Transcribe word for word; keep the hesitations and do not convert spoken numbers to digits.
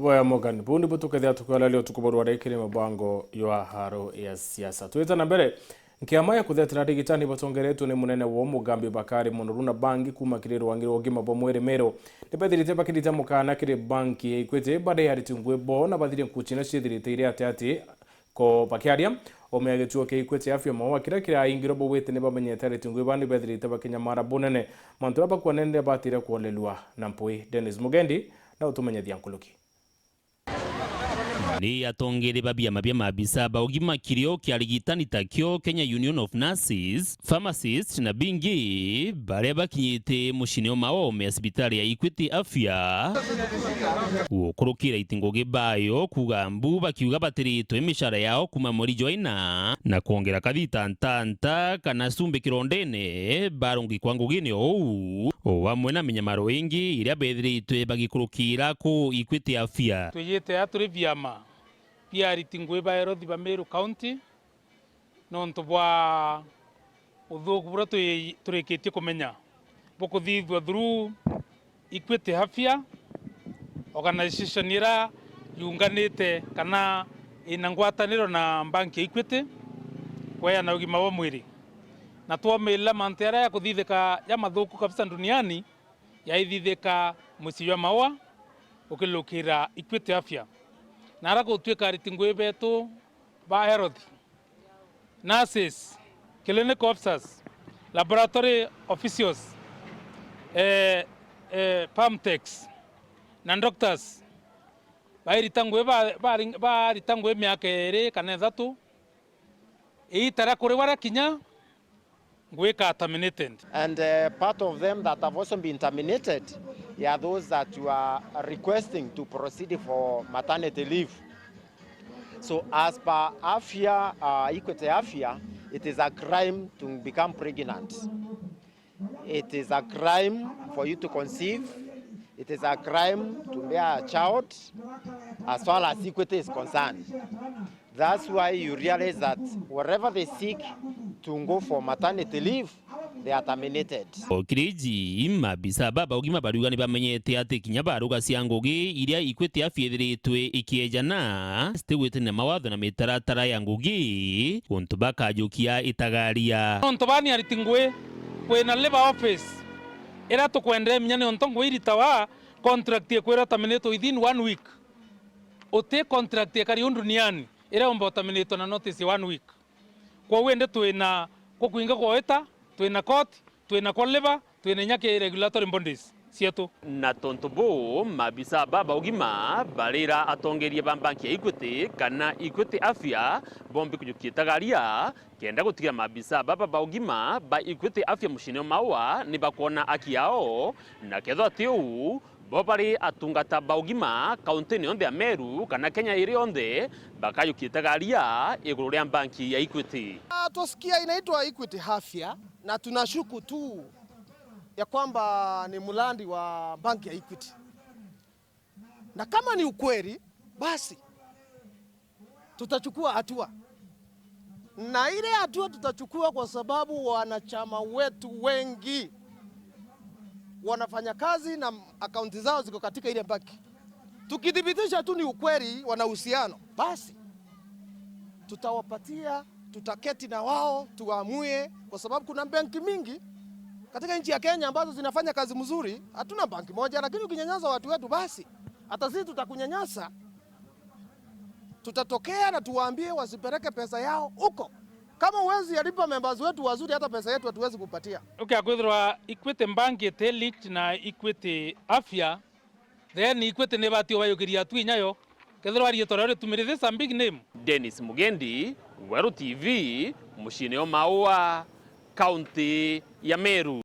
Boya Morgan, buu nibu tukethia tukiolalia utuku bwa rware kiri mabango jwa haro ya siasa. Twita na mbere, nkiama ya kuthetera arigitani batongeretwe ni munene wa Mugambi Bakari Munuru na bangi kuuma kiri rwangi rwa ugima bwa mwiri Meru, nibethirite bakirita mukana kiri banki ya Equity bari ariti ngui bo na bathire nkuchi na ciethirite iri ati ati. Ko bakiaria, ome ya gituo kia Equity Afya Maua kiria kiraingirwe bugwite ni bamenyete ariti ngui baa nibethirite bakinyamara bunene. Mantu aria bakwonene batire kwolelua na mpui. Dennis Mugendi na utumenyethia nkuruki. Ni atongeri ba biama bia maabisa ba ugima kirio kia arigitani takio Kenya Union of Nurses, pharmacists na bingi baria bakinyite mucini o maome ya cibitari ya Equity Afya gukurukira iti ngugi bayo kuga mbu bakiuga batiritwe mishara yao kuma mweri jwa ina na kwongera kathita ntanta kana cumbi kirondene barungikwa ngugine ou, o amwe na minyamaro ingi iria bethiritwe bagikurukira ku Equity Afya. Twijite aa turi biama bia ariti ngui ba health ba Meru County, nontu bwa uthuuku buria twi-, turikitie kumenya bukuthithua through Equity Afya, organization iria yunganite kana ina ngwataniro na banki ya Equity kweana ugima bwa mwiri. Na twomila mantu jaria jakuthithika jamathuuku kabisa duniani, jaithithika mucii jwa Maua ukilukira Equity Afya. Na ara gutuika ariti ngui betu ba health, nurses, clinical officers, laboratory officials, eh, eh, pharm techs, na doctors, bairita ngui ba-, bari-, barita ngui miaka iiri kana ithatu, iita ria kuriwa riakinya, ngui ika terminated. And, uh, part of them that have also been terminated, yeah, those that you are requesting to proceed for maternity leave. So as per Afya, uh, Equity Afya, it is a crime to become pregnant. It is a crime for you to conceive. It is a crime to bear a child as far as Equity is concerned. That's why you realize that wherever they seek to go for maternity leave, they are terminated. O kiri iji, maabisa ba ba ugima bariuga ni bamenyete ati kinya baruga cia ngugi iria Equity Afya ithiritwe ikiejana, citigwitania na mawatho na mitaratara ya ngugi, untu bakajukia itagaria. Nontu bani ariti ngui, kwina labour office iria tukwendeminya niontu ngui iritawa contract ikwirwa terminate within one week. Uti contract ikari uu duniani iria umba uterminatwa na notice ya one week. Kwou indi twina kukwinga kwa ita, twina court, twina kwa labour, twina inya ki regulatory bodies cietu. Na tontu buu, maabisa ba ba ugima barira atongeria ba banki ya Equity kana Equity Afya bombi kujukia itagaria, kenda gutigira maabisa baba ba ugima ba Equity Afya mucini o Maua ni bakwona aki yao, na kethwa ti uu, bo bari atungata ba ugima kauntini yonthe ya Meru kana Kenya iri yonthe, bakajukia itagaria iguru ria banki ya Equity. Ah, twasikia inaitwa Equity Afya, na tunashuku tu ya kwamba ni mradi wa banki ya Equity. Na kama ni ukweli, basi tutachukua hatua. Na ile hatua tutachukua kwa sababu wanachama wetu wengi wanafanya kazi na akaunti zao ziko katika ile banki. Tukithibitisha tu ni ukweli wana uhusiano, basi tutawapatia, tutaketi na wao, tuamue, kwa sababu kuna benki mingi katika nchi ya Kenya ambazo zinafanya kazi mzuri. Hatuna banki moja, lakini ukinyanyasa watu wetu, basi hata sisi tutakunyanyasa. Tutatokea na tuwaambie wasipeleke pesa yao huko. Kama huwezi yalipa members wetu wazuri, hata pesa yetu hatuwezi kupatia. Okay, kwithirwa Equity Bank iti linked na Equity Afya, then Equity ni ibati ubayukiria tu inyayo. Kethirwa riitwa riao ritumire, this is a big name. Dennis Mugendi, Weru T V, muciini o Maua, kaunti ya Meru.